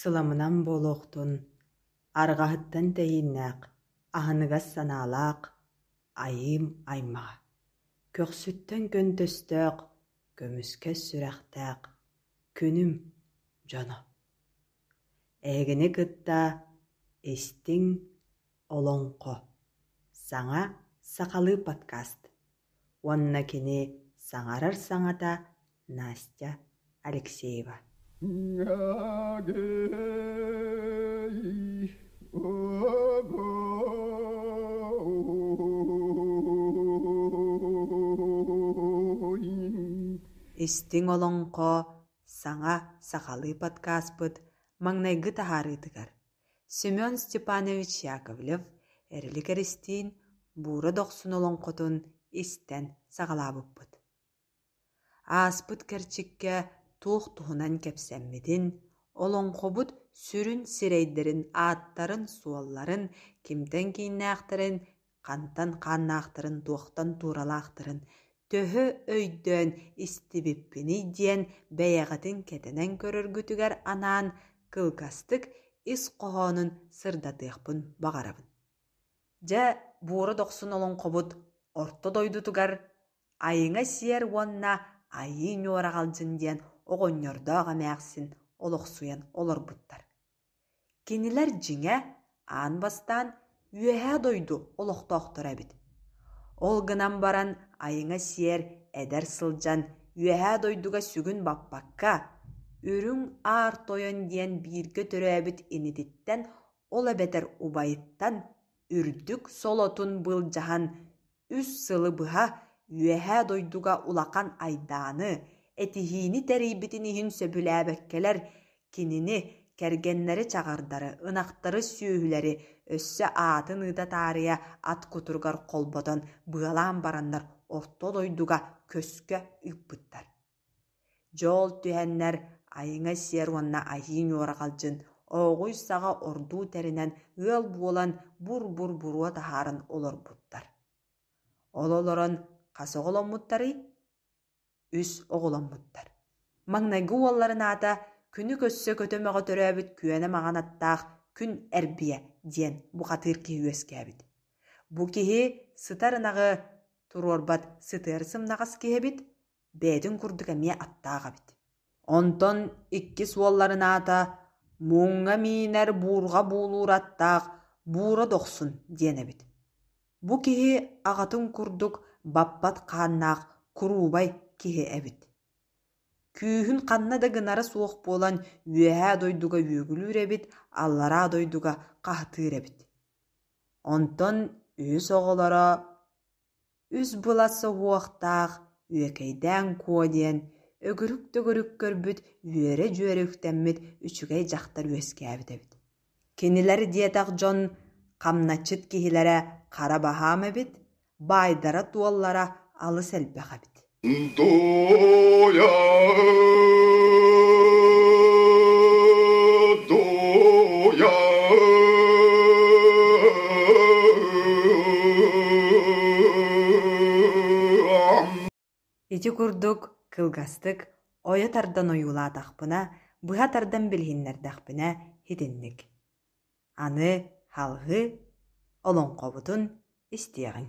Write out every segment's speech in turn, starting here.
Сыламынан буолуохтун, арҕаһыттан тэйииннээх, аһыныгас санаалаах айыым аймаҕа, көхсүттэн көнтөстөөх, көмүскэс сүрэхтээх күнүм дьоно. Эһигини кытта истиҥ олоҥхо, саҥа сахалыы подкаст уонна кини саҥарар саҥата Настя Алексеева. Истиҥ олоҥхо саҥа сахалыы подкаспыт маҥнайгы таһаарыытыгар Семен Степанович Яковлев Эрилик Эристиин Буура Дохсун олоҥхотун истэн саҕалаабыппыт. Ааспыт кэрчиккэ туох туһунан кэпсэммитин, олоҥхобут сүрүн сирэйдэрин ааттарын-суолларын, кимтэн кииннээхтэрин, хантан хааннаахтарын, туохтан тууралаахтарын төһө өйдөөн истибиппиний диэн бэйэҕитин кэтэнэн көрөргүтүгэр анаан кылгастык ис хоһоонун сырдатыахпын баҕарабын. Дьэ, Буора Дохсун олоҥхобут орто дойдутугар Айыҥа сиэр уонна Айыы Ньуораҕалдьын диэн оҕонньордоох эмээхсин олохсуйан олорбуттар. Кинилэр дьиҥэ, аан бастаан Үөһээ дойду олохтоохторо эбит. Ол гынан баран Айыҥа сиэр эдэр сылдьан Үөһээ дойдуга сүгүн баппакка, Үрүҥ Аар Тойон диэн бииргэ төрөөбүт инититтэн ол эбэтэр убайыттан үрдүк солотун былдьаһан үс сылы быһа Үөһээ дойдуга улахан айдааны, этиһиини тэрийбитин иһин сөбүлээбэккэлэр кинини, кэргэннэри чаҕардары, ынахтары сүөһүлэри өссө аатын ыыта таарыйа ат кутуругар холботон быалаан бараннар орто дойдуга көскө ыыппыттар. Дьэ ол түһэннэр Айыҥа сиэр уонна Айыы Ньуораҕалдьын ооҕуй саҕа ордуу тэринэн ыал буолан бур-бур буруо таһааран олорбуттар. Ол олорон хас оҕоломмуттарый? Үс оҕоломмуттар. Маҥнайгы уолларын аата күнү көрсө көтө-мөҕө төрөөбүт күөнэ маҥан аттаах Күн Эрбийэ диэн бухатыыр киһи үөскээбит. Бу киһи сытар ынаҕы туруорбат сытыары сымнаҕас киһи эбит, бэйэтин курдук эмиэ аттаах эбит. Онтон иккис уолларын аата муҥҥа миинэр буурҕа буулуур аттаах Буура Дохсун диэн эбит. Бу киһи аҕатын курдук баппат хааннаах куруубай киһи эбит. Күүһүн ханна да гынара суох буолан үөһээ дойдуга үөгүлүүр эбит, аллараа дойдуга хаһытыыр эбит. Онтон үһүс оҕолоро үс былас соһуохтаах Үөкэйдээн Куо диэн өгүрүк-төгүрүк көрбүт үөрэ-дьүөрэ үктэммит үчүгэй дьахтар үөскээбит эбит. Кинилэр диэтэх дьон хамначчыт киһилэрэ хара баһаам эбит, баайдара-туоллара алыс элбэх эбит. Дуйа, дуйа. Ити курдук кылгастык ойо тардан ойуулаатахпына, быһа тардан билиһиннэрдэхпинэ итинник. Аны салҕыы олоҥхобутун истиэҕиҥ.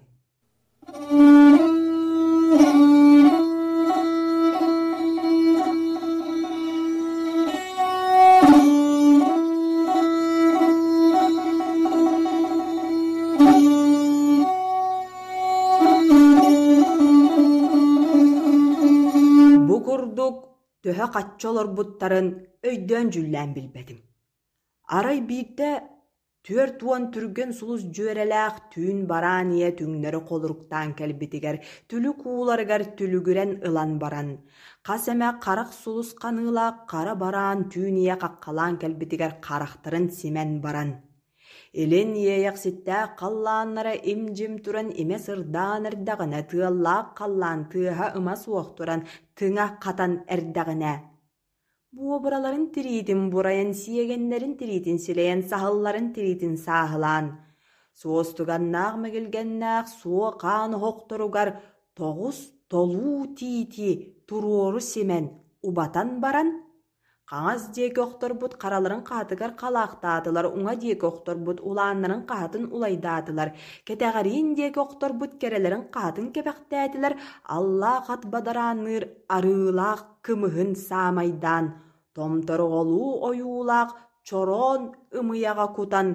Бу курдук төһө-хачча олорбуттарын өйдөөн-дьүүллээн билбэтим. Арай биирдэ 40 түргэн сулус дьүөрэлээх түүн бараан ийэ түҥнэри холоруктаан кэлбитигэр түлүк ууларыгар түлүгүрэн ылан баран, хас эмэ харах сулус ханыылаах хара бараан түүн ийэ хаххалаан кэлбитигэр харахтарын симэн баран, Илин иэйэхситтээх халлааннара им-дьим туран имэ сырдаан эрдэҕинэ, тыаллаах халлаан тыаһа ыма суох туран тыҥа хатан эрдэҕинэ Буобураларын тириитин бурайан, сиэгэннэрин тириитин силэйэн, саһылларын тириитин сааһылаан, суостуганнаах мэгилгэннээх суо хаан оһохторугар тоҕус толуу тиити туруору симэн, убатан баран, Хаҥас диэки охторбут хараларын хаһатыгар халаахтаатылар, уҥа диэки охторбут улааннарын хаһатын улайдаатылар, кэтэҕэриин диэки охторбут кэрэлэрин хаһатын кэбэхтээтилэр, аллаах ат бадараанныыр арыылаах кымыһын саамайдаан, томторҕолуу ойуулаах чороон ымыйаҕа кутан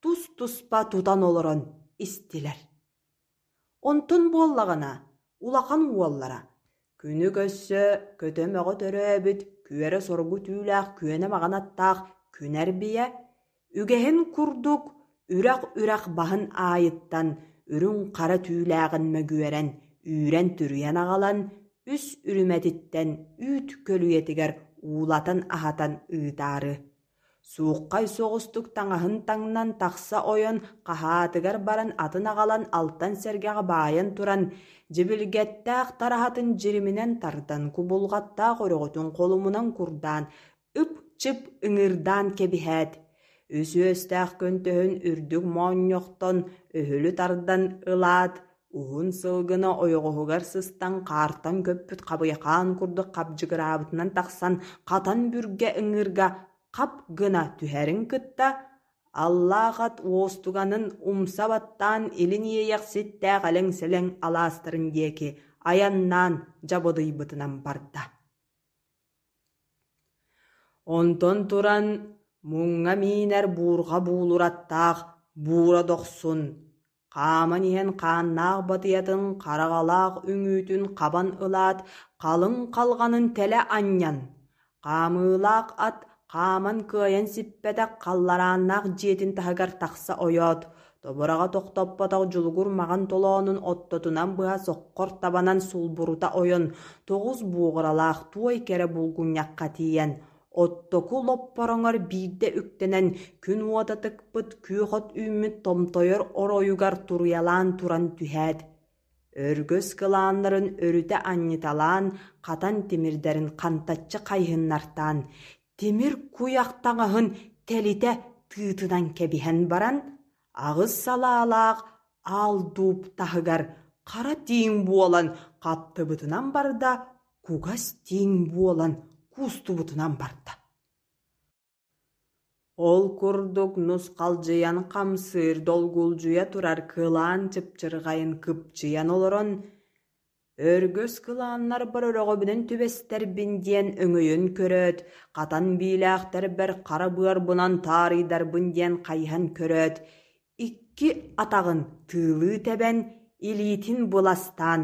тус-туспа тутан олорон истилэр. Онтон буоллаҕына, улахан уоллара, күнү көрсө көтө-мөҕө төрөөбүт, күөрэ соргу түүлээх күөнэ маҕан аттаах Күн Эрбийэ, үгэһин курдук үрэх-үрэх баһын аайыттан үрүҥ-хара түүлээҕин мөгүөрэн, үүрэн-түрүйэн аҕалан, үс үрүмэтиттэн үүт көлүйэтигэр уулатан аһатан ыытаары Сууххай соҕустук таҥаһын таҥнан тахса ойон, хаһаатыгар баран атын аҕалан алтан сэргэҕэ баайан туран, дьибилгэттээх тараһатын дьириминэн тардан, кубулҕаттаах өрөҕөтүн холумунан курдаан, ып-чып ыҥыырдаан кэбиһээт, үс үөстээх көнтөһүн үрдүк моонньохтон өһүлү тардан ылаат, уһун сылгыны ойоҕоһугар сыстан хаартан көппүт хабыйахаан курдук хабдьыгыраабытынан тахсан хатан бүргэ ыҥыырга хап гына түһэрин кытта аллаах ат уостуганын умса баттаан илин иэйэхситтээх элэҥ-сэлэҥ алаастарын диэки айаннаан дьабыдыйбытынан барда. Онтон туран муҥҥа миинэр буурҕа буулураттаах буура дохсун, хааман иһэн хааннаах батыйатын хараҕалаах үҥүүтүн хабан ылаат, халыҥ халҕанын тэлэ анньан, хаамыылаах ат хааман кыайан сиппэтэх халларааннаах дьиэтин таһыгар тахса ойоот, тобураҕа тохтоппотох дьулугур маҕан толоонун оттотунан быһа соххор табанан сулбурута ойон, тоҕус буоҕуралаах туой кэрэ булгунньахха тиийэн, Оттоку лоппороҥор биирдэ үктэнэн, күн уота тыкпыт, күөх от үүммүт томтойор оройугар туруйалаан туран түһээт, өргөс кылааннарын өрүтэ анньыталаан, хатан тимирдэрин хантаччы хайыһыннартаан, тимир куйах таҥаһын тэлитэ тыытынан кэбиһэн баран, аҕыс салаалаах аал дууп таһыгар хара тииҥ буолан хаптыбытынан барда, кугас тииҥ буолан куустубутунан барда. Ол курдук нусхалдьыйан хамсыыр долгулдьуйа турар кылаан чыпчырҕайын кыпчыйан олорон, өргөс кылааннарбар өрөҕөбүнэн түбэстэрбин диэн өҥөйөн көрөөт, хатан биилээхтэрбэр хара быарбынан таарыйдарбын диэн хайыһан көрөөт, икки атаҕын тыылыы тэбэн, илиитин быластаан,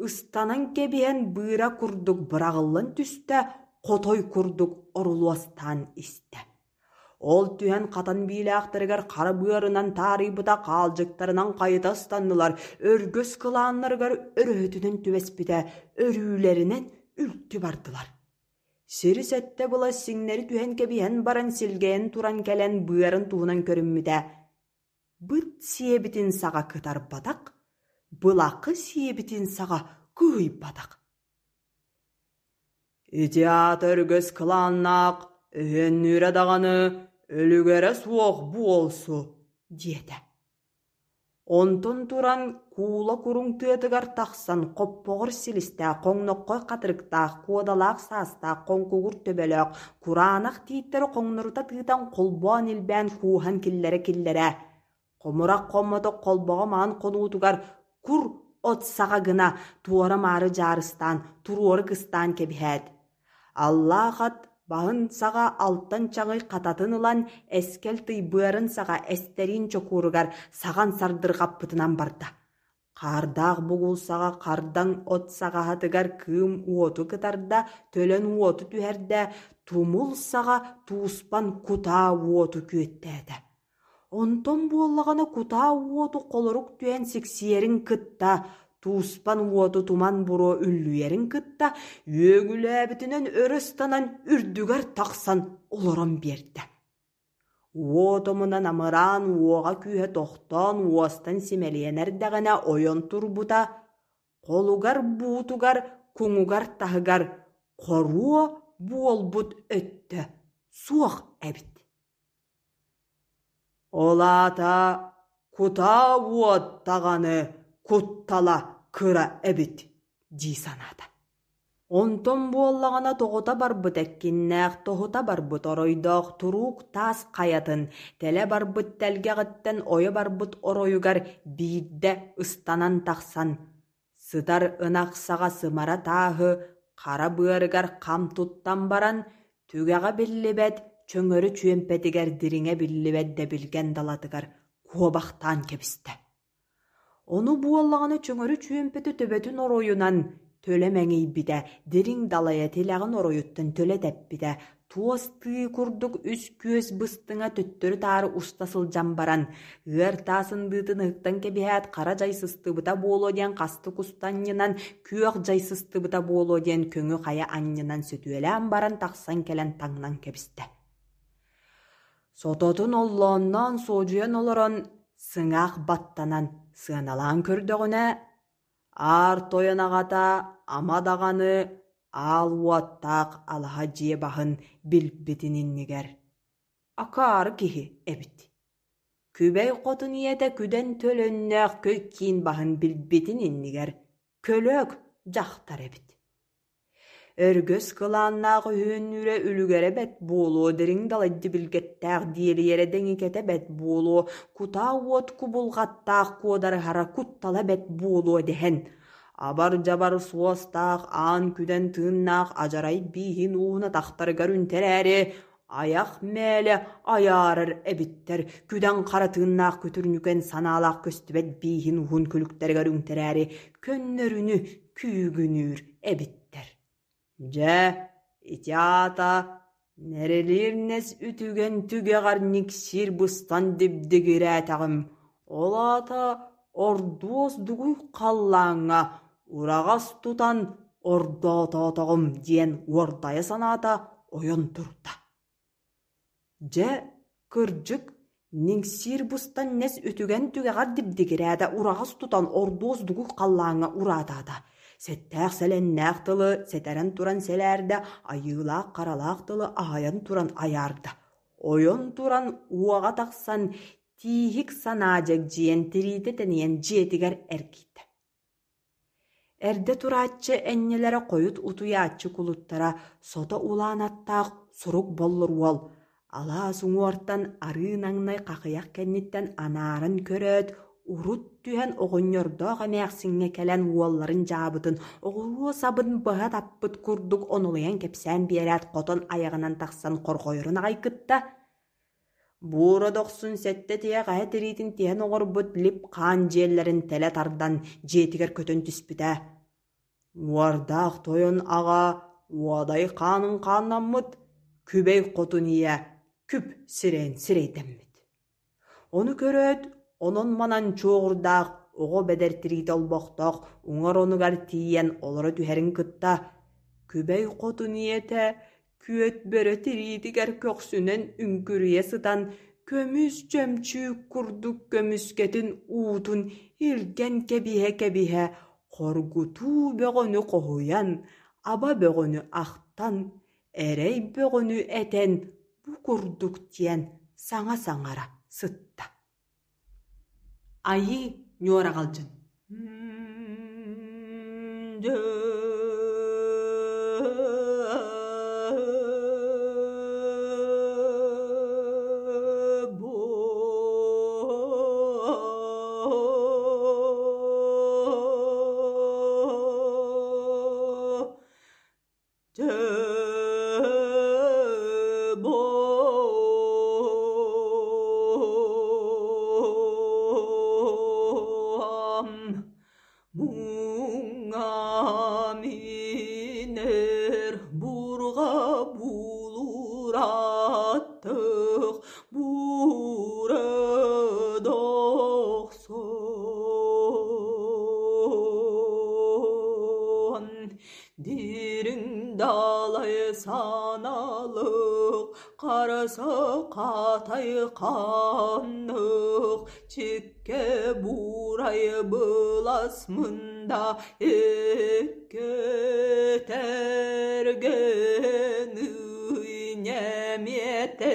ыстанан кэбиһэн быыра курдук быраҕыллан түстэ, хотой курдук орулуостаан истэ. Ол түһэн хатан биилээхтэригэр хара быарынан таарыйбыта хаалдьыктарынан хайыта ыстаннылар, өргөс кылааннарыгар өрөһөтүнэн түбэспитэ, өрүүлэринэн үлтү бардылар. Сири сэттэ былас сиҥнэри түһэн кэбиһэн баран силгэйэн туран кэлэн быарын туһунан көрүммүтэ. Быт сиэбитин саҕа кытарбатах, былакы сиэбитин саҕа кыһыйбатах. Ити аата өргөс кылааннаах, өһүөннүүрэ даҕаны өлүгэрэ суох буолсу, диэтэ. Онтон туран куула куруҥ тыатыгар тахсан хоппоҕор силистээх, хоҥноххой хатырыктаах, куодалаах саастаах, хоҥкугур төбөлөөх, кураанах тииттэри хоҥнорута тыытан холбоон-илбээн кууһан киллэрэ-киллэрэ, хомурах хоммотох холбоҕо маҥан хонуутугар кур от саҕа гына туора-маары дьаарыстаан, туруору кыстаан кэбиһээт, Аллаах ат баһын саҕа алтан чаҕый хататын ылан, эскэл тыйбыарын саҕа эстэриин чокууругар саҕан сардырҕаппытынан барда. Хаардаах бугул саҕа хардаҥ от саҕаһатыгар кыым уоту кытарда, төлөн уоту түһэрдэ, тумул саҕа тууспан кутаа уоту күөттээтэ. Онтон буоллаҕына кутаа уоту холорук түһэн сиксийэрин кытта, тууспан уоту туман буруо үллүйэрин кытта үөгүлээбитинэн өрө ыстанан үрдүгэр тахсан олорон биэрдэ. Уот омуна намыраан уоҕа-күүһэ тохтоон уостан симэлийэн эрдэҕинэ ойон турбута, холугар буутугар, куҥугар таһыгар хоруо буолбут өттө суох эбит. Ол аата кутаа уот даҕаны куттала кыра эбит дии санаата. Онтон буоллаҕына тоҕута барбыт эккиннээх, тоһута барбыт оройдоох туруук таас хайатын, тэлэ барбыт тэлгэҕиттэн ойо барбыт оройугар биирдэ ыстанан тахсан, сытар ынах саҕа сымара тааһы хара быарыгар хам туттан баран, түгэҕэ биллибэт чөҥөрү чүөмпэтигэр дириҥэ биллибэт дэбилгэн далатыгар куобахтаан кэбистэ. Ону буоллаҕына чөҥөрү чүөмпэтэ төбөтүн оройунан төлө мэҥийбитэ, дириҥ далайа тилэҕин оройуттан төлө тэппитэ, туос тыы курдук үс күөс быстыҥа төттөрү-таары уста сылдьан баран, ыар таас ындыытын ыһыктан кэбиһээт хара дьай сыстыбыта буолуо диэн хастык уста анньынан, күөх дьай сыстыбыта буолуо диэн көҥү хайа анньынан сөтүөлээн баран тахсан кэлэн таҥнан кэбистэ. Сототун оллоонноон суодьуйан олорон сыҥаах баттанан сыаналаан көрдөҕүнэ, аар тойон аҕата ама даҕаны аал уоттаах алаһа дьиэ баһын билбитин иннигэр акаары киһи эбит. Күбэй хотун ийэтэ күдэн төлөннөөх көй киин баһын билбитин иннигэр көлөөк дьахтар эбит. Өргөс кылааннаах үһүөннүүрэ үлүгэрэ бэрт буолуо, дириҥ далайды билгэттээх диэлийэрэ дэҥикэтэ бэрт буолуо, кутаа уот кубулҕаттаах куодарыһара куттала бэрт буолуо дэһэн, абар-дьабар суостаах аан күдэн тыыннаах адьарай бииһин ууһун атахтарыгар үнтэрээри айах мээлэ айаарар эбиттэр, күдэн хара тыыннаах күтүрнүкэн санаалаах көстүбэт бииһин уһун күлүктэригэр үҥтэрээри көннөрүнү күүгүнүүр эбиттэр. Дьэ, ити аата нэрэлиир нэс үтүгэн түгэҕэр никсиир быстан дибдигирээтэҕим, ол аата ордуос дугуй халлааҥҥа ураҕас тутан ордоотоотоҕум диэн уордайа санаата ойон турда. Дьэ, кырдьык, ниҥсиир быстан нэс үтүгэн түгэҕэр дибдигирээтэ ураҕас тутан ордуос дугуй халлааҥҥа ураатаата. Сэттээх-сэлэннээх тылы сэтэрэн туран сэлээрдэ, айыылаах-харалаах тылы аһайан туран айаарда. Ойон туран уоҕа тахсан, тииһик санаа дьэгдьийэн тириитэ тэнийэн дьиэтигэр эргийдэ. Эрдэ турааччы энньэлэрэ хойут утуйааччы кулуттара сото улаан аттаах сурук боллур уол, алаас уҥуортан арыы наҥнай хахыйах кэнниттэн анааран көрөөт, урут түһэн оҕонньордоох эмээхсиҥҥэ кэлэн уолларын дьаабытын оҕуруо сабын быһа таппыт курдук онолуйан кэпсээн биэрээт хотон айаҕынан тахсан хорҕойорун аҕай кытта Буура Дохсун сэттэ тиһэх эһэ тириитин тиһэн оҥорбут лип хаан дьиэлэрин тэлэ тардан дьиэтигэр көтөн түспүтэ. Уордаах тойон аҕа Уодай хаанын хааннаммыт, Күбэй хотун ийэ күп сирэйин сирэйдэммит. Ону көрөөт, онон-манан чуоҕурдаах оҕо бэдэр тириитэ олбохтоох уҥар онугар тиийэн олоро түһэрин кытта, Күбэй хотун ийэтэ Күөт бөрө тириитигэр көхсүнэн үҥкүрүйэ сытан, көмүс чөмчүүк курдук көмүскэтин уутун илгэн кэбиһэ-кэбиһэ, хоргутуу бөҕөнү хоһуйан, аба бөҕөнү ахтан, эрэй бөҕөнү этэн бу курдук диэн саҥа саҥара сытта. Айыы ньуораҕалдьын Муҥҥа минэр бурҕа булур аттык бура дохсун Дириҥ далай саналык Харса хатай ханнык Чиккэ буурай былас мында Эккэ тэргэн нэмиэтэ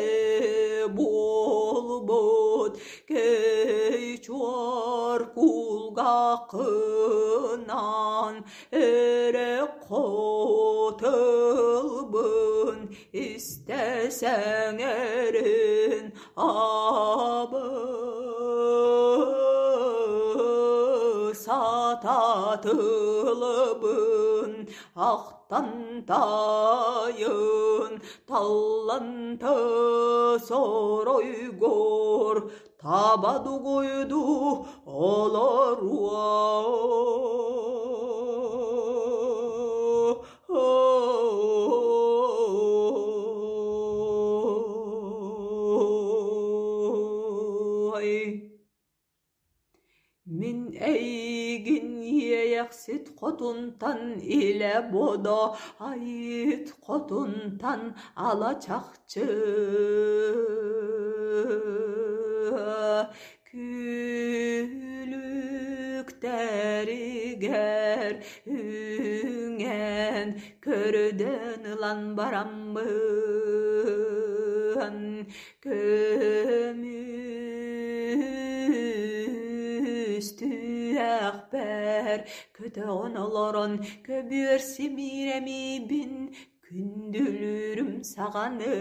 буолбут Кэй чуор кулгааххынан эрэ хо Сэҥэрин абысататылыбын ахтан таайын таллан соройгор таба дугуйду олоруо. Мин эйигин иэйэхсит хотунтан илэ бодо айыт хотунтан ала чахчы Күлүктэригэр үҥэн көрдөн ылан бараммын көмүс түһэхпэр көтөҕөн олорон көбүөр симиир эмиийбин Күндүлүүрүм саҕаны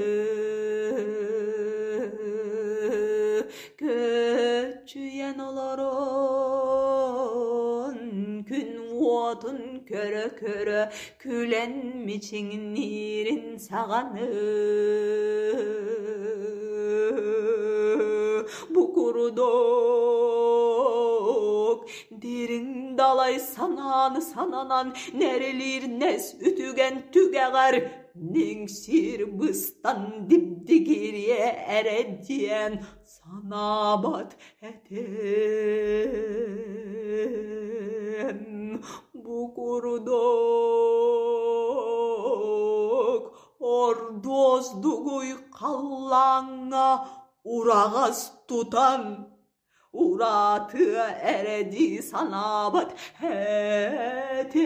көччүйэн олорон күн уотун көрө-көрө күлэн мичиҥниирин саҕаны бу курдук Дириҥ далай санааны сананан нэрилиир нэс үтүгэн түгэҕэр ниҥсиир быстан дибдигириэ эрэ диэн санаабат этим. Бу курдук ордуос дугуй халлааҥҥа ураҕас тутан Уратыа эрэ дии санаабат этим.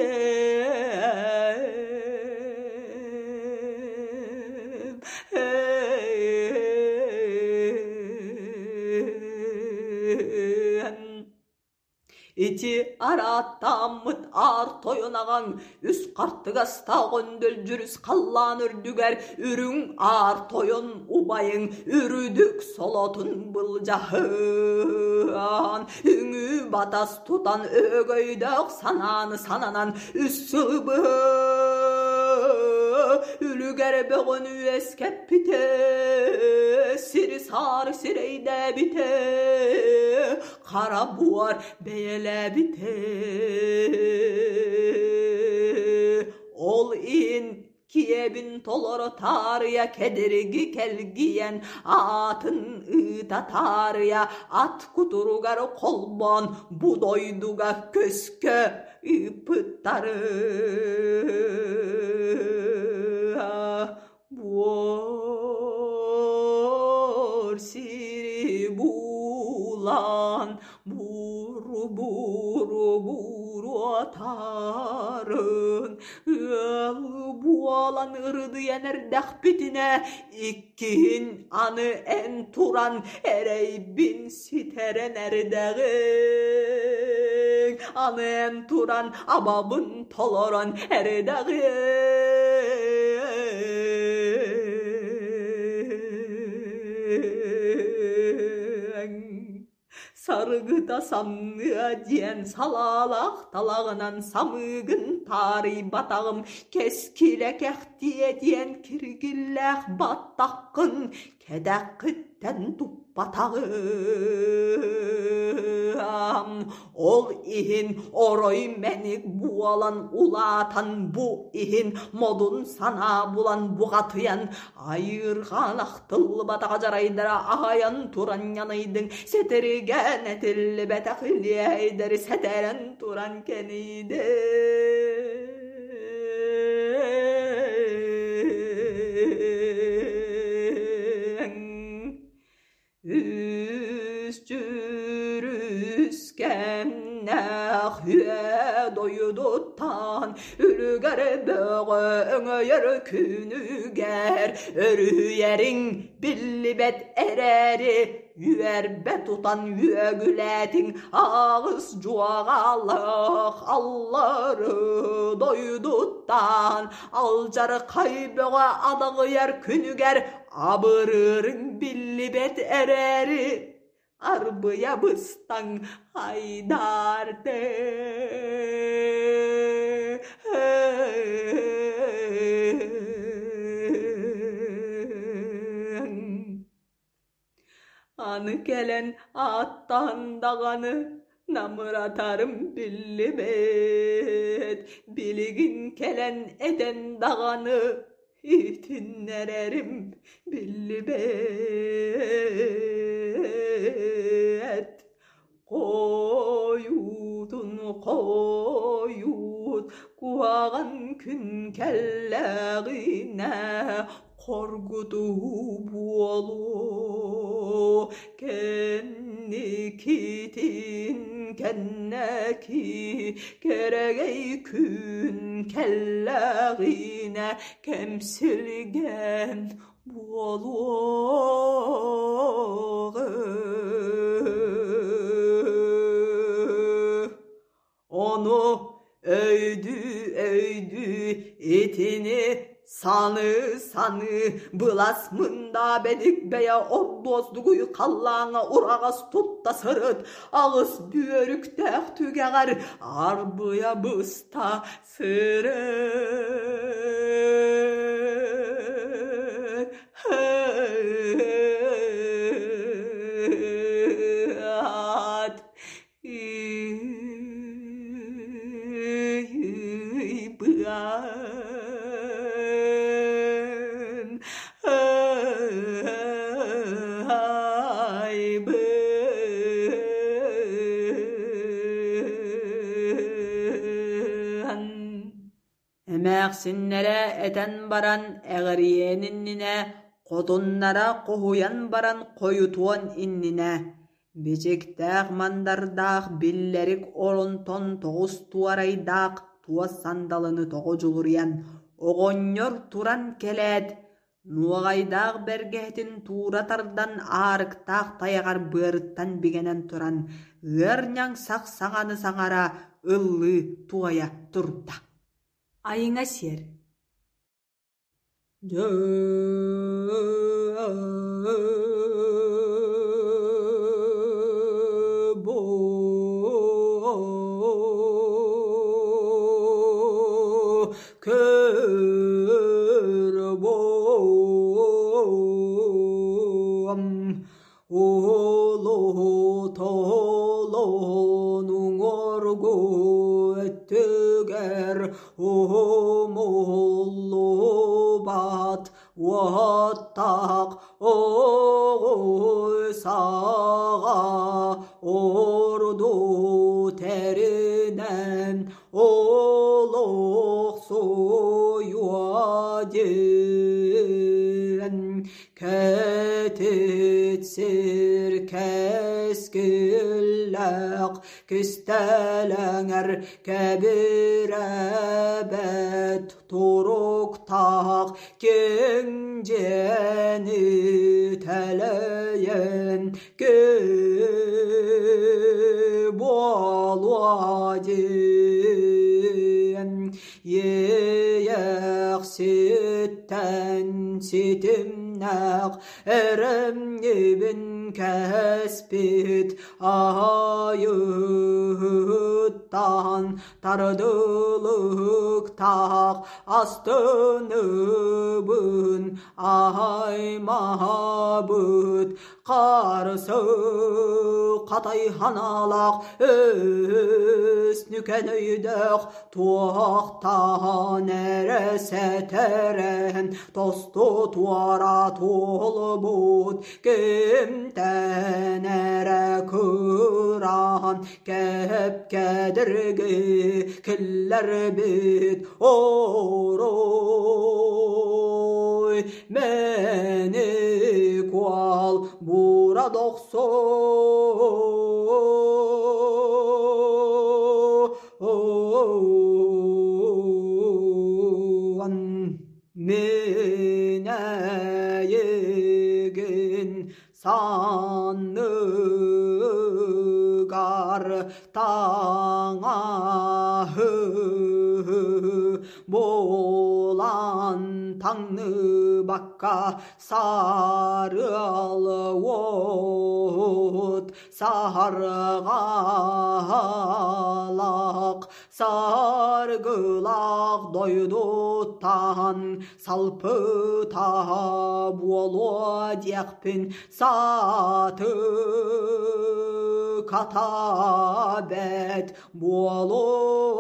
Ити арааттааммыт аар тойон аҕаҥ үс хартыгастаах өндөлдьүрүс халлаан үрдүгэр үрүҥ аар тойон убайыҥ үрдүк солотун былдьаһыан үҥүү батас тутан өгөйдөөх санааны сананан үс сылбы үлүгэр бөҕөнү үөскэппитэ сири саары сирэйдээбитэ хара буор бэйэлээбитэ. Ол иһин киэбин толоро таарыйа кэдириги кэлгийэн аатын ыыта таарыйа ат кутуругар холбоон бу дойдуга көскө ыыппыттары Буор сири булан буру-буру буруотарын ыал буолан ырыдыйан эрдэхпитинэ иккиһин аны эн туран эрэйбин ситэрэн эрдэҕиҥ аны эн туран абабын толорон эрдэҕиҥ Саргыта самныа диэн салаалаах талаҕынан самыыгын таарыйбатаҕым, кэскилэ кэхтиэ диэн киргиллээх баттаххын кэтэххиттэн туппатаҕым. Ол иһин орой мэник буолан улаатан бу иһин модун санаа булан буҕатыйан айыырҕаан ахтыллыбатах дьарайдара аһайан туран ньаныйдыҥ сэтэригэн этиллибэтэх илиэйдэри сэтэрэн туран кэнийдиҥ. Үс дьүрүскэннээх үө дойдуттан үлүгэр Өҥөйөр бөҕө өҥөйөр күнүгэр Өрүһүйэриҥ биллибэт эрээри Үөрбэ тутан үөгүлээтиҥ Аҕыс дьуоҕалаах аллары дойдуттан Алдьархай бөҕө адаҕыйар күнүгэр Абырыырыҥ биллибэт эрээри Арбыйа быстаҥ айдаарды. Аны кэлэн ааттаан даҕаны намыратарым биллибэт, билигин кэлэн этэн даҕаны итиннэрэрим биллибэт. Хойуутун хойуут куһаҕан күн кэллэҕинэ хоргутуу буолуо кэнникитин кэннэки кэрэгэй күн кэллэҕинэ кэмсилгэн буолуоҕа. Ону өйдүү-өйдүү итини саныы-саныы былас мындаа бэник бэйэ ордуос дугуй халлааҥҥа ураҕас тутта сырыт, аҕыс бүөрүктээх түгэҕэр арбыйа быста сырыт. Ыйбыан, айбыан. Эмээхсиннэрэ этэн баран эҕирийиэн иннинэ, хотуннара хоһуйан баран хойутуон иннинэ Бичиктээх-мандардаах биллэрик оронтон тоҕус туорайдаах туос сандалыны тоҕо дьулуруйан, оҕонньор туран кэлээт, нуоҕайдаах бэргэһэтин туура тардан аарыктаах тайаҕар быарыттан бигэнэн туран, ыар ньаҥсах саҥаны саҥара, ыллыы туойа турда. Айыҥа сиэр Дьэ бу көр буом Улуу толон уҥуоргу өттүгэр уһумуллубат уоттаах оҕус аҕа ордуу тэринэн олохсуйуо диэн Кэтит сир кэскиллээх кистэлэҥэр кэбирээбэт туруктаах киэҥ дьиэни тэлэйэн буолуо диэн Иэйэхситтэн ситимнээх эрэмньибин кэспит айыыһыттан тардылыктаах астыныбын аймаабыт Харсы хатай ханаалаах өс нүкэн өйдөөх туохтаан эрэ сэтэрэн тосту туора туолбут кимтэн эрэ кыраан кэп-кэдирги киллэрбит орой Мэник уол буура дохсун Мин эйигин санныгар таҥаһы булан таҥныбакка сарыал уот саһарҕалаах саргылаах дойдуттан салпыта буолуо диэхпин сааты хата бэт буолуо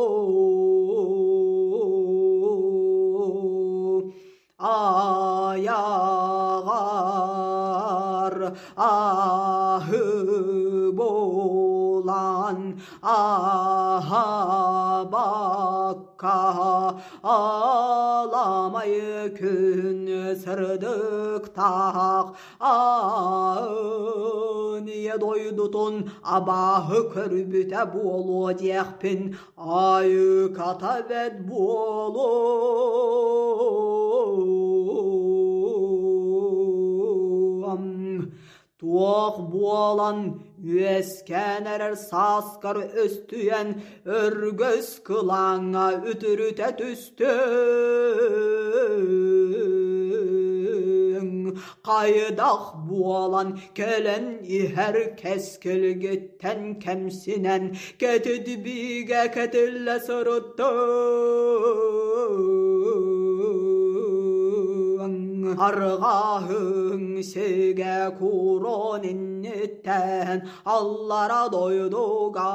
Айаҕар аһы булан аһаабакка аламай күн сырдыктаах аан ийэ дойдутун абааһы көрбүтэ буолуо диэхпин Айыката бэт буолуом. Туох буолан үөскээн эрэр сааскар өстүйэн өргөс кылааҥҥа үтүрүтэ түстүҥ. Хайдах буолан кэлэн иһэр кэскилгит Тэн кэмсинэн кэтит биигэ кэтиллэ сырыттыҥ. Арҕаһыҥ сигэ курон инниттэн аллара дойдуга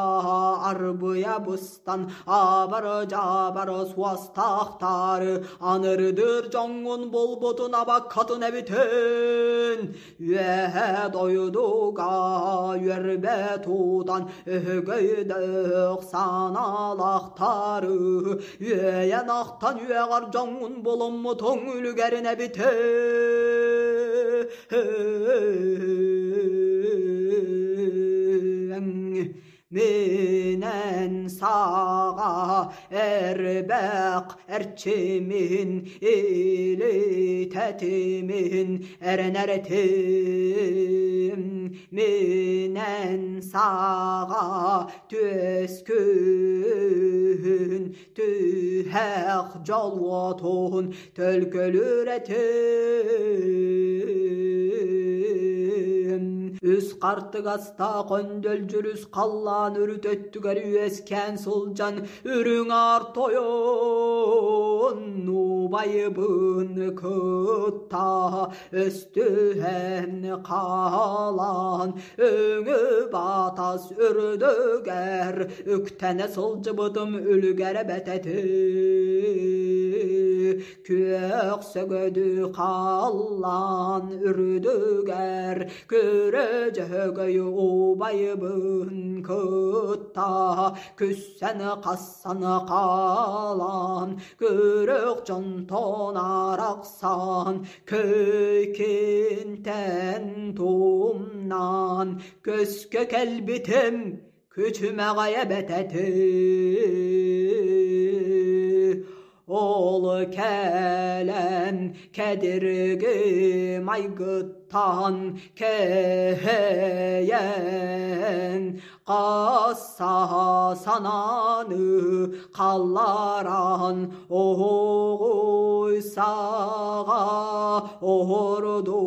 арбыйа быстан абар-дьабар суостаахтары анырдыр дьоҥҥун булбутун абаккатын эбитин Үөһэ дойдуга үөрбэ тутан өһөгөйдөөх санаалаахтары үөйэн ахтан үөҕэр дьоҥҥун булуммутуҥ үлүгэрин эбитэ Минэн саҕа эрбэх эрчимин илитэтимин эрэнэрэтим Минэн саҕа түөскүн түһэх дьолуотун төлкөлүрэтим Үс хартыгастаах өндөл-дьүрүс халлаан үрүт өттүгэр үөскээн сылдьан үрүҥ аар тойон убайбын кытта өстүһэн хаалан өҥө батас үрдүгэр үктэнэ сылдьыбытым үлүгэрэ бэтэтэ күөх сөҥөдү халлаан үрдүгэр көрө дьөһөгөй убайбын кытта күссэн хассан хаалан көрөх дьонтон арахсан Көйкинтэн тумнан көскө кэлбитим күчүмэҕэйэ бэтэтэ Ол кэлэн кэдирги майгыттан кэһэйэн Хасса санааны халларан оһоҕой саҕа оһорду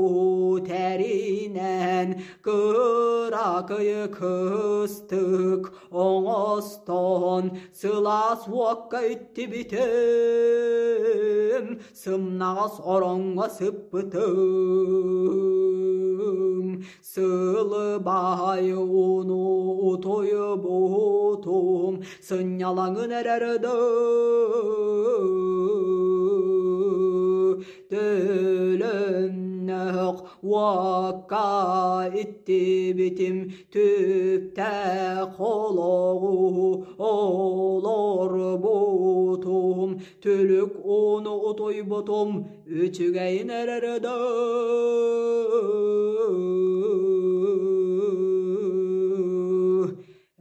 тэринэн кыракый кыстык оҥостон сылаас уокка иттибитим сымнаҕас ороҥҥо сыппытым Сылыбай ууну утуйбутум, сынньалаҥын эрэр да төлөннөх уокка иттибитим түптээх олоҕу олорбутум түлүк ууну утуйбутум үчүгэйин эрэр да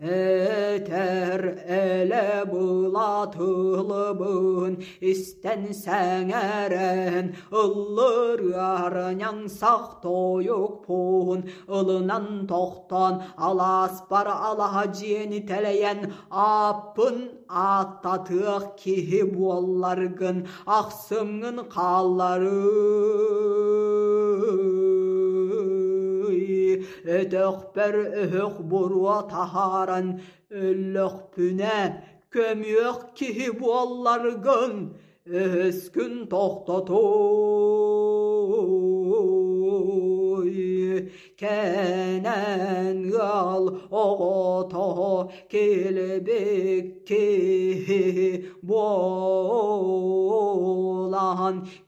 этэр элэ була. тылбын истэн сэҥээрэн ыллырыар ньаҥсах тойукпун ылынан тохтоон алааспар алаһа дьиэни тэлэйэн ааппын ааттатыах киһи буолларгын ахсымҥын хаалларыы өтөхпөр өһөх буруо таһааран өллөхпүнэ көмүөх киһи буолларгын өһөскүн тохтотуй Кэнэн ыал оҕото килбик киһи буолан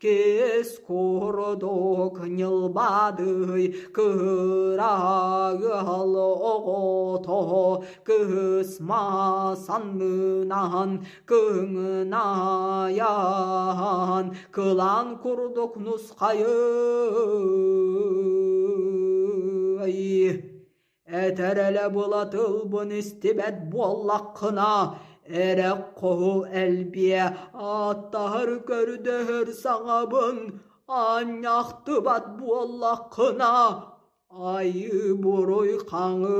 кис курдук ньылбадый кыра ыал оҕото кысма саннынан кыҥынайан кылаан курдук нусхайый Этэр элэ була тылбын истибэт буоллаххына, эрэ хоһу элбиэ, ааттаһар көрдөһөр саҥабын аанньахтыбат буоллаххына, Айыы буруй хаҥыы,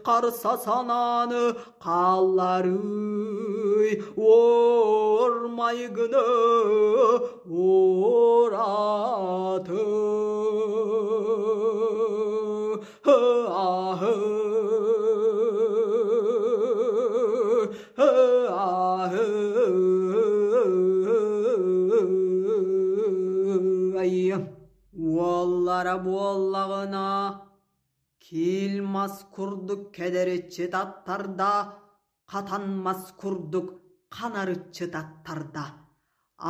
харса санааны хаалларыы, уор майгыны уураты. Уоллара буоллаҕына, киил мас курдук кэдэриччи таттарда, хатан мас курдук ханарыччы таттарда.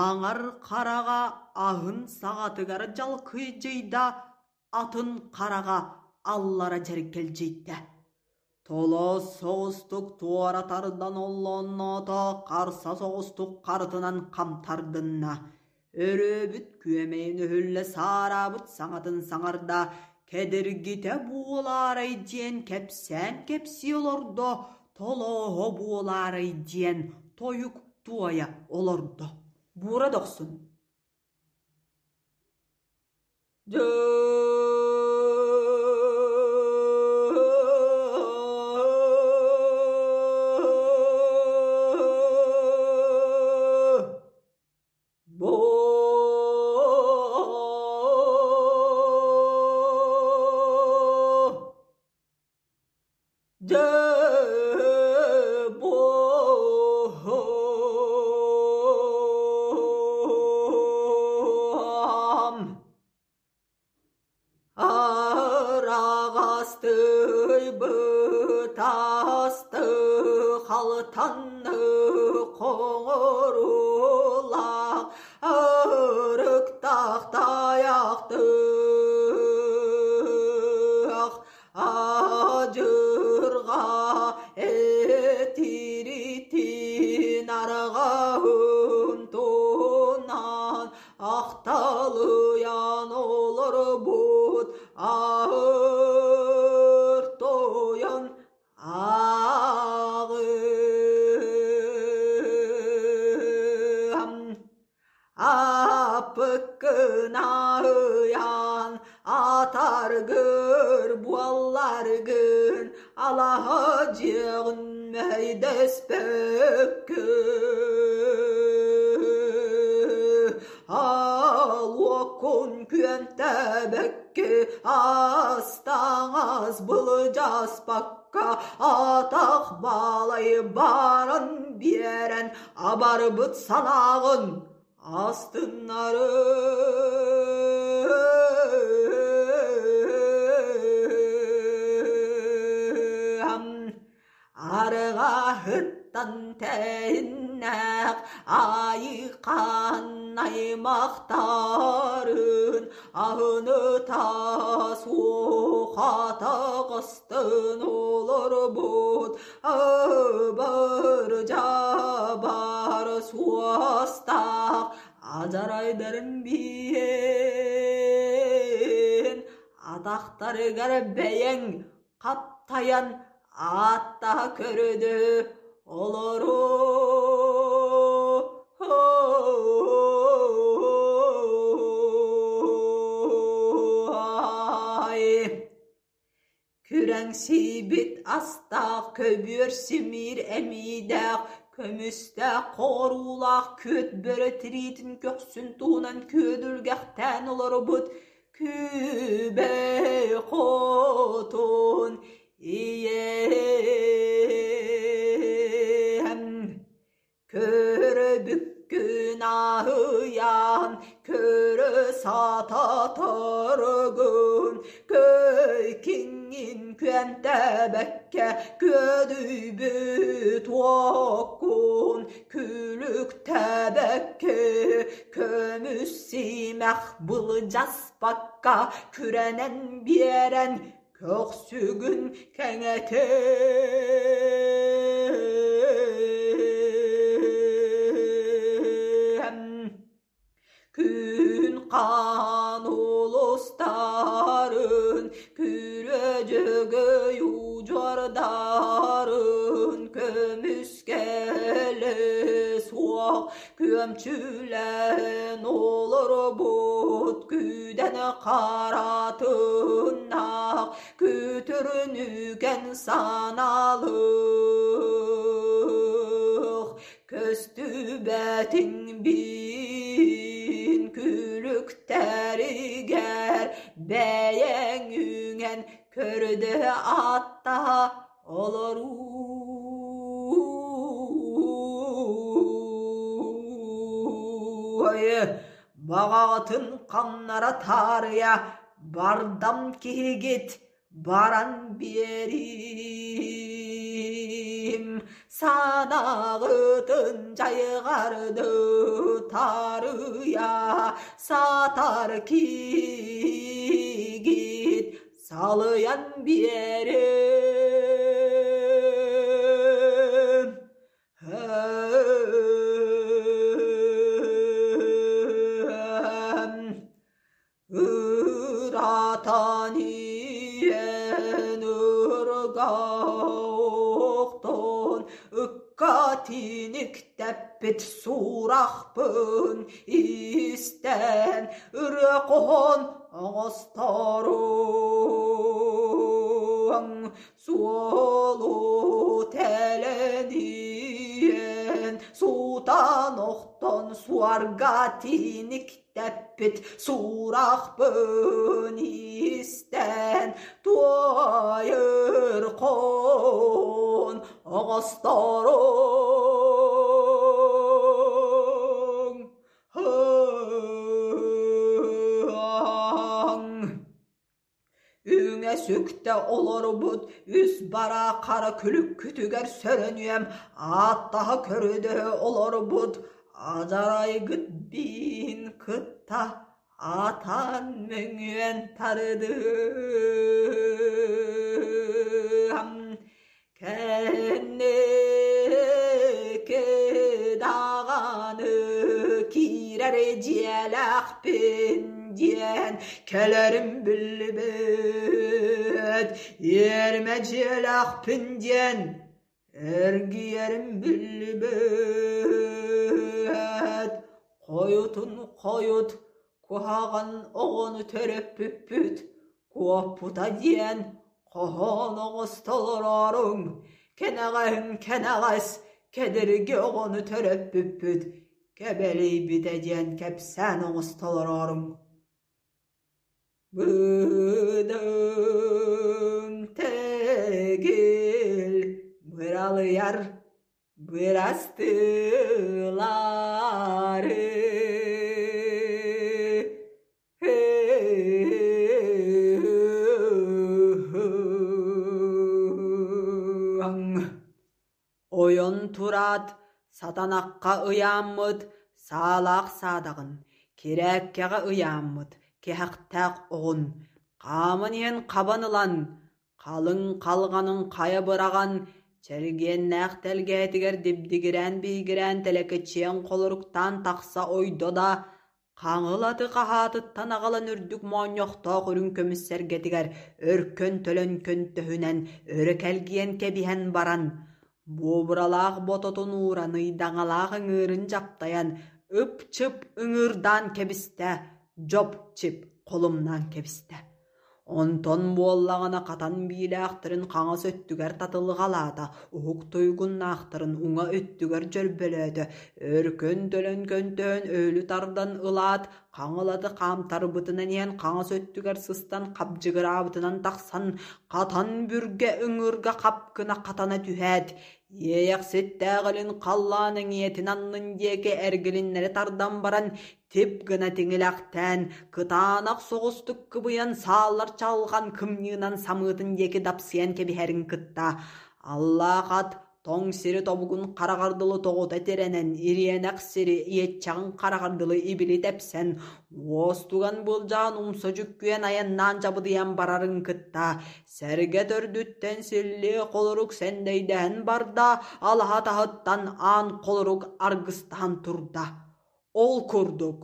Аҥар хараҕа аһын саҕатыгар дьалкыйдьыйда, атын хараҕа аллара дьэргэлдьийдэ. Толоос соҕустук туора тардан оллоонноото, харса соҕустук харытынан хам тардынна. Өрөөбүт күөмэйин өһүллэ саараабыт саҥатын саҥарда, кэдиргитэ буолаарай диэн кэпсээн кэпсии олордо, толооһо буолаарай диэн тойук туойа олордо. Буура дохсун Араҕастый бытасты халтанны хоҥоруулаах ырыктах тайахтых адьырҕа этиритин арҕаһын туһунан ахталыйан олорбут аһыр тойон ааҕыам Аппыккынаһыйан атаргыр буолларгын алаһа дьиэҕин мэһэйдэспэккэ Алуоккун күөнтээбэккэ ас-таҥас былдьаспакка атах балай баран биэрэн абарбыт санааҕын астыннары Арҕаһыттан тэһиннээх айыыхан аймахтарын аһыныта суоха таҕыстын олорбут ыбыр-дьабар суостаах адьарайдарын биһин атахтарыгар бэйэҥ хаптайан ааттаһа көрүдү. олоруой. Күрэҥсийбит астаах, көбүөр симиир эмиийдээх, көмүстээх хоруулаах күөт бөрө тириитин көхсүн туһунан күөдүлгэхтээн олорбут Күбэй хотун ийэм Көрбүккүн аһыйан, көрө сататаргын, Көй-киҥҥин күөнтээбэккэ күөдүйбүт уоккун, Күлүктээбэккэ көмүс симэх былдьаспакка күрэнэн биэрэн көхсүгүн кэҥэтэн Күн хаан улустарын, күрө-дьөгөй удьуордарын көмүскэлэ суох күөмчүлээн олорбут күдэн харатыннаах күтүрүнүгэн санаалыах көстүбэтиҥ биин күлүктэригэр бэйэҥ үҥэн көрдө аттаһа олоруу Баҕаҕытын ханнара таарыйа бардам киһигит баран биэриим санаҕытын дьайҕарды таарыйа сатар киһигит салыйан биэриим Ыратан иһэн ырга охтон, ыкка тиниктэппит сурахпын истэн, ырыа хоһоон оҥосторуҥ суолу тэлэниэн, сутан охтон суарга тиниктэппит Тэппит сурахпын истэн туойар хоон оҕосторуҥ Үҥэ сүктэ олорбут үс бараа хара күлүккүтүгэр сөрөнүөм, ааттаһа көрүдөһө олорбут адьарайгыт бииһин кытта атан мөҥүөн тардыам. Кэнники даҕаны киирэр дьиэлээхпин диэн кэлэрим биллибэт, иэримэ дьиэлээхпин диэн эргийэрим биллибэт. Хойутун хойут куһаҕан оҕону төрөппүппүт Куоппута диэн хоһоон оҥосто олорооруҥ, кэнэҕэһин кэнэҕэс кэдэрги оҕону төрөппүппүт, кэбэлийбитэ диэн кэпсээн оҥосто олорооруҥ. Быдыҥ тэгил быралыйар бырастыылары Ойон тураат, сатанахха ыйааммыт саалаах саадаҕын, кирээккэҕэ ыйааммыт кэһэхтээх оҕун, хааман иһэн хабан ылан, халыҥ халҕанын хайа быраҕан, чэлгиэннээх тэлгээтигэр дибдигирээн-биһигирээн тэлэкэччийэн холоруктаан тахса ойдо да, Хаҥыл аты хаһаатыттан аҕалан үрдүк моонньохтоох үрүҥ көмүс сэргэтигэр өркөн төлөн көнтөһүнэн өрө кэлгийэн кэбиһэн баран, Буобуралаах бототун ууран ыйдаҥалаах ыҥыырын дьаптайан, ып-чып ыҥыырдаан кэбистэ, дьоп-чип холумнаан кэбистэ. Онтон буоллаҕына хатан биилээхтэрин хаҥас өттүгэр татылҕалаата, уһук туйгуннаахтарын уҥа өттүгэр дьөрбөлөөтө, өркөн төлөн көнтөөн өлү тардан ылаат, хаҥылаты хаамтарбытынан иһэн хаҥас өттүгэр сыстан хабдьыгыраабытынан тахсан, хатан бүргэ ыҥыырга хап гына хатана түһээт, иэйэхситтээх илин халлаан эҥиэтин аннын диэки эргилиннэри тардан баран тип гына тиҥилэхтээн, кытаанах соҕустук кыбыйан сааллар чаҕылҕан кымньыынан самыытын диэки дапсыйан кэбиһэрин кытта, аллаах ат тоҥ сири тобугун хараҕар дылы тоҕута тирэнэн, ириэнэх сири иэччэҕин хараҕар дылы ибили тэпсэн, уостуган былдьаан умса дьүккүйэн айаннаан дьабыдыйан барарын кытта, сэргэ төрдүттэн силлиэ холорук сэндэйдэһэн барда, алаһа таһыттан аан холорук аргыстаһан турда. Ол курдук,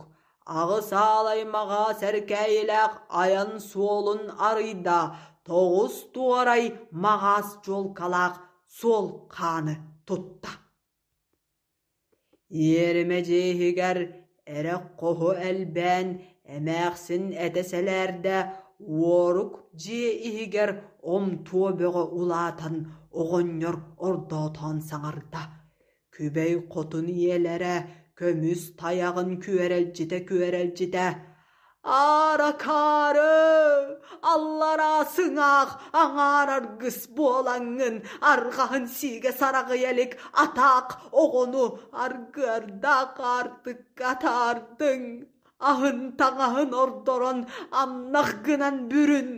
аҕыс аал аймаҕа сэркээйилээх айан суолун арыйда, тоҕус туорай маҕаас дьуолкалаах суол хааны тутта. Иэримэ дьиэ иһигэр эрэ хоһу элбээн, эмээхсин этэ сэлээрдэ, уорук дьиэ иһигэр омтуо бөҕө улаатан оҕонньор ордоотоон саҥарда. Күбэй хотун ийэлэрэ көмүс тайаҕын күөрэлдьитэ-күөрэлдьитэ «Ааракаары, аллараа сыҥаах аҥаар аргыс буолаҥҥын, арҕаһын сиигэ сараҕыйа илик атаах оҕону аргыардаах аартыкка атаардыҥ, аһын таҥаһын ордорон амнах гынан бүрүн,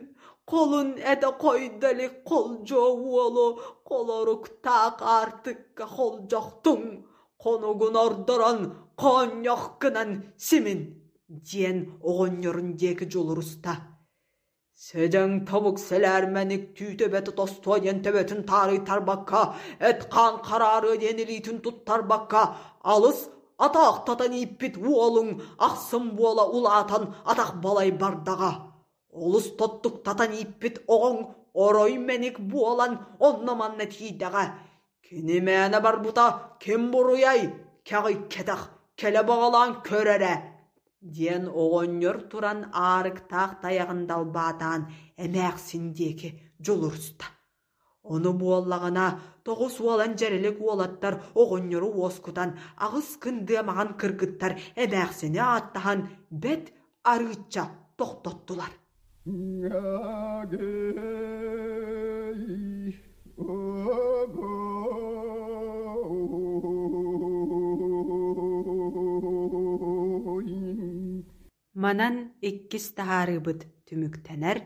холун этэ хойдо илик холдьуо уолу холоруктаах аартыкка холдьохтуҥ, хонугун ордорон хоонньох гынан симин» диэн оҕонньорун диэки дьулуруста. Сэдьэҥ тобук сэлээрмэник түү төбөтө тостуо диэн төбөтүн таарыйтарбакка, эт-хаан хараарыа диэн илиитин туттарбакка, алыс атаахтатан ииппит уолуҥ ахсым буола улаатан атах балай бардаҕа. Олус тоттуктатан ииппит оҕоҥ орой мэник буолан онно-манна тиийдэҕэ. Кини мээнэ барбыта ким буруйай, кэҕий кэтэх, кэлэ баҕалаан көр эрэ диэн оҕонньор туран аарыктаах тайаҕын далбаатаан эмээхсин диэки дьулуруста. Ону буоллаҕына тоҕус уолан дьэрэлик уолаттар оҕонньору уоскутан аҕыс кындыа маҥан кыргыттар эмээхсини ааттаһан бэт арыычча тохтоттулар. Манан иккис таһаарыыбыт түмүктэнэр,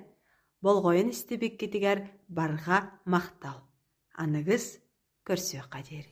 болҕойон истибиккитигэр барҕа махтал. Аныгыс көрсүөххэ диэри.